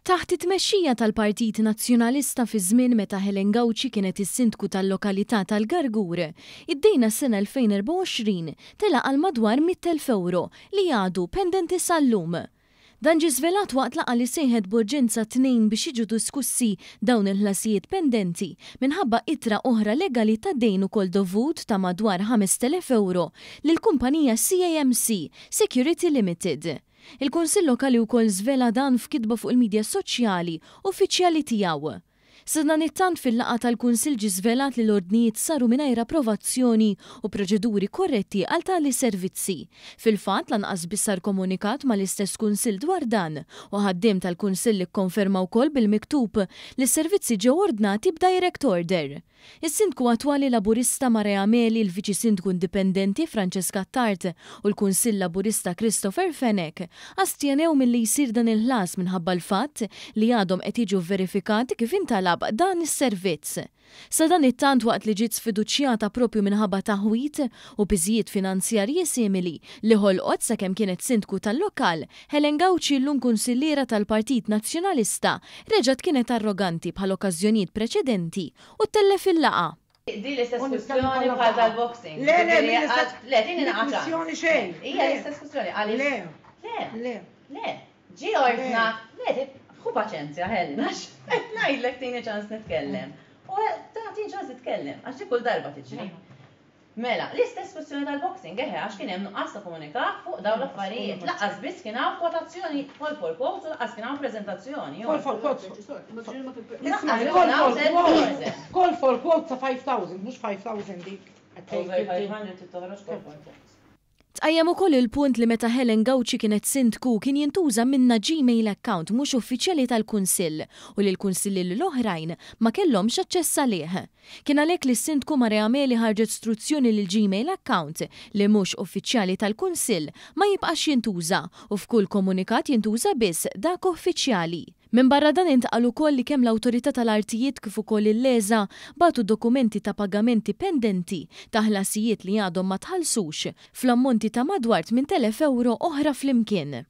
Taħt it-tmexxija tal-Partit Nazzjonalista fi żmien meta Helen Gauci kienet is-Sindku tal-lokalità tal-Gargur, id-dejn għas-sena 2024 tela' għal madwar 100,000 ewro li għadu pendenti sal-lum. Dan ġie żvelat waqt laqgħa li sejħet b'urġenza t-Tnejn biex jiġu diskussi dawn il-ħlasijiet pendenti minħabba ittra oħra legali ta' dejn ukoll dovut ta' madwar 5,000 ewro lill-kumpanija CAMC Security Limited. Il-Kunsill Lokali wkoll żvela dan f'kitba fuq il-midja soċjali uffiċjali tiegħu. Sadanittant fil-laqgħa tal-Kunsill ġie żvelat li l-ordnijiet saru mingħajr approvazzjoni u proċeduri korretti għal tali servizzi. Fil-fatt, lanqas biss sar komunikat mal-istess Kunsill dwar dan u ħaddiem tal-Kunsill ikkonferma wkoll bil-miktub li s-servizzi ġew ordnati b'direct order. Is-Sindku attwali Laburista Marea Meli, il-Viċi Sindku Indipendenti Francesca Attard u l-Kunsill Laburista Christopher Fenech astjenew milli jsir dan il-ħlas minħabba l-fatt li għadhom qed jiġu vverifikati kif intalab dan is-servizz. Sadanittant waqt li ġiet sfiduċjata proprju minħabba taħwid u piżijiet finanzjarji simili li ħolqot sakemm kienet Sindku tal-lokal, Helen Gauci llum kunsilliera tal-Partit Nazzjonalista reġgħet kienet arroganti bħal okkażjonijiet preċedenti u ttellef il-laqgħa. Din l-istess kwistjoni bħal tal-boxing. Le, le, Jiġifieri mhi l-istess le, tini naqa' ċans. kwistjoni xejn. Hija Le. l-istess kwistjoni għaliex Le. Le. Le. Le. Ġie ordnat, le, ħu paċenzja Helen għax qed ngħidlek tini ċans nitkellem. U tagħtini ċans nitkellem għax di kull darba tiġri. Mela, l-istess kwistjoni tal-boxing, eħe, għax kien hemm nuqqas ta' komunikat fuq dawn l-affarijiet. Lanqas biss kien hawn kwotazzjoni call for quotes u lanqas kien hawn preżentazzjoni. Call for quotes. Isma', call for quotes. Call for quotes ta' 5,000, mhux 5,000 dik. Over 500 trid toħroġ call for quotes. Tqajjem ukoll il-punt li meta Helen Gauci kienet Sindku kien jintuża minnha Gmail account mhux uffiċjali tal-Kunsill u li l-Kunsillieri l-oħrajn ma kellhomx aċċess għalih. Kien għalhekk li s-Sindku Marea Meli ħarġet struzzjoni li l-Gmail account li mhux uffiċjali tal-Kunsill ma jibqax jintuża u f'kull komunikat jintuża biss dak uffiċjali. Minbarra dan intqal ukoll li kemm l-Awtorità tal-Artijiet kif ukoll il-LESA bagħtu dokumenti ta' pagamenti pendenti ta' ħlasijiet li għadhom ma tħallsux fl-ammonti ta' madwar 8,000 ewro oħra flimkien.